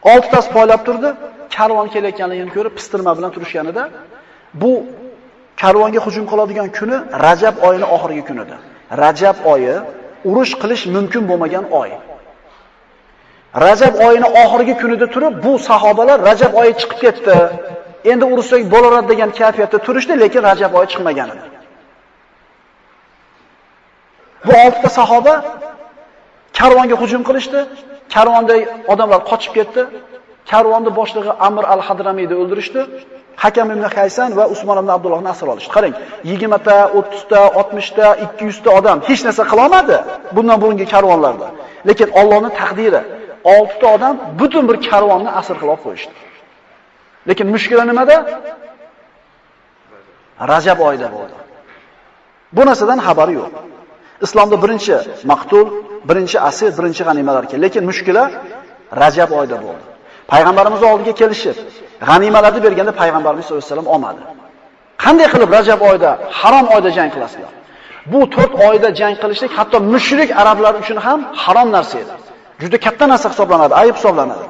6tasi poylab turdi, karvon kelayotganligini ko'rib pistirma bilan turishganida bu karvonga hujum qiladigan kuni Rajab oyining oxirgi kunida. Rajab oyi urush qilish mumkin bo'lmagan oy. Rajab oyining oxirgi kunida turib, bu sahobalar Rajab oyi chiqib ketdi, endi urushsak bo'laveradi degan kayfiyatda turishdi, lekin Rajab oyi chiqmagan edi. Bu 6 ta sahoba karvonga hujum qilishdi. Karvonda odamlar qochib ketdi. Karvonning boshlig'i Amr al-Hadramiyni o'ldirishdi. Hakam ibn Haysan va Usmon ibn Abdullohni asir olishdi. Qarang, 20 ta, 30 ta, 60 ta, 200 ta odam hech narsa qila olmadi bundan burungi karvonlarda. Lekin Allohning taqdiri 6 ta odam butun bir karvonni asir qilib qo'yishdi. Lekin mushkula nimada? Rajab oyida bo'ldi. Bu narsadan xabari yo'q. Islomda birinchi maqtul, birinchi asir, birinchi g'animalar keldi. Lekin mushkula Rajab oyida bo'ldi. Payg'ambarimiz oldiga kelishib, g'animalarni berganda payg'ambarimiz sollallohu alayhi vasallam olmadi. Qanday qilib Rajab oyida, harom oyda jang qilasizlar? Bu 4 oyda jang qilishlik hatto mushrik arablar uchun ham harom narsa edi. Juda katta narsa hisoblanadi, ayib hisoblanadi.